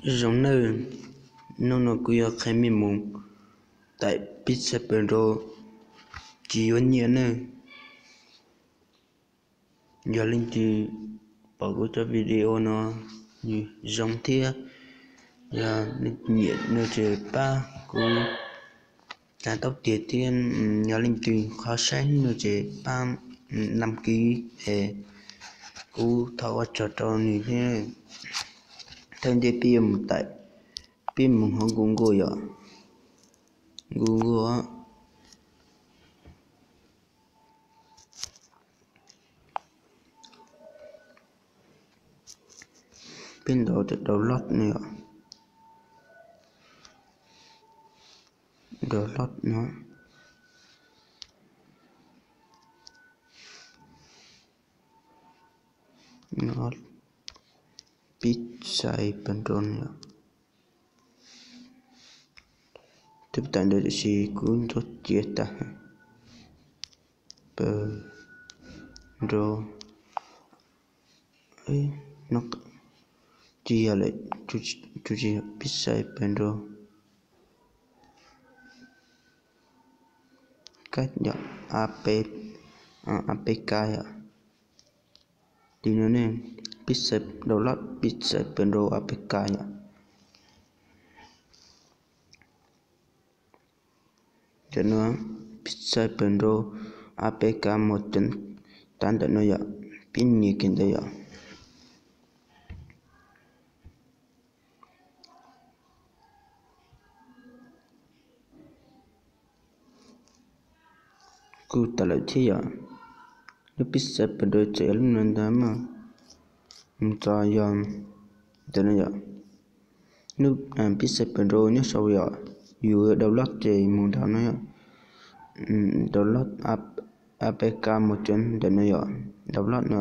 Zoo nawb, hnub no kuv yuav qhia mej mus tải Pixelpro tsis yuav nyiaj nawb. Yog leej twg pom kuv cov video no nws zoo thiab yog nyiam no ces pab kuv tsa taub tiag thiab, yog leej twg qhov saib no ces pab đăng ký es kuv thov ua tsaug rau nws thiab. Thawj ntej peb yuav mus tải, peb mus hauv Google yom, Google, peb ntaus download no yom, download no, no, Pixelpro no yom. Twb tải ntawd tiam sis kuv ntxuav cia tas. Pro, tsis yog lawm, tsis yog Pixelpro, kab yom, A P K yom. Li no ne, Pixel, download Pixelpro A P K yom. Cov no, Pixelpro A P K mus cov tab ntawm no yom, peb nias kiag ntawd yom. Kuj tau lawm thiab yom. Lub Pixelpro txawm yog lub no ntag mas, mus txog yog ntawm no yom. Lub Pixelpro nyob saum yom, yus download ces mus nraum no yom. Download A P K mus cov ntawm no yom, download no.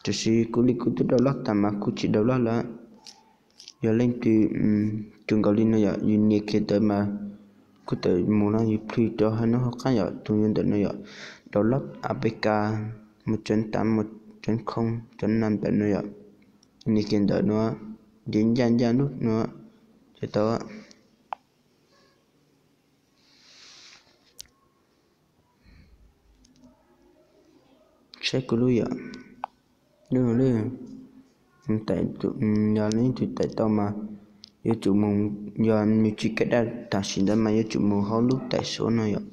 Tiam sis kuv li kuv twb download tas mas kuv tsis download lawm. Yog leej twg, tsuas nkaus li no yom, yus nias kiag ntawd mas kuv tawm mus no yus plhws rau hauv no hauv qab yom, tus yuav ntawm no yom, download A P K mus cov tav mus cov khoo cov na ntawm no yom. Nias kiag ntawm no, ces ncaj ncaj lub no ces tau. Saib kuv lub yom, lub, yog leej twg tải tau mas yuav tsum mus, yog nws tsis cài đặt tam sim ntawd mas yuav tsum mus hauv lub tải số no yom,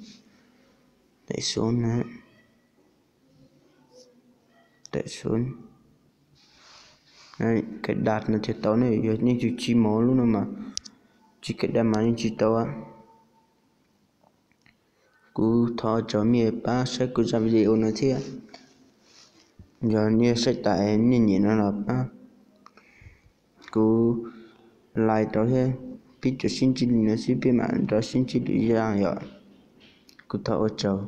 tải số na, tải số, cài đặt no thiaj tau ne. Yog leej twg tsis mus lub no mas, tsis cài đặt mas yeej tsis tau. Kuv thov cov mej pab saib kuv zaj video no thiab. Yog nej saib tas nej nyiam no los pab kuv like rau thiab. Peb tsuas sib ntsib li no xwb, peb mam rov sib ntsib lwm zaj yom. Kuv thov ua tsaug.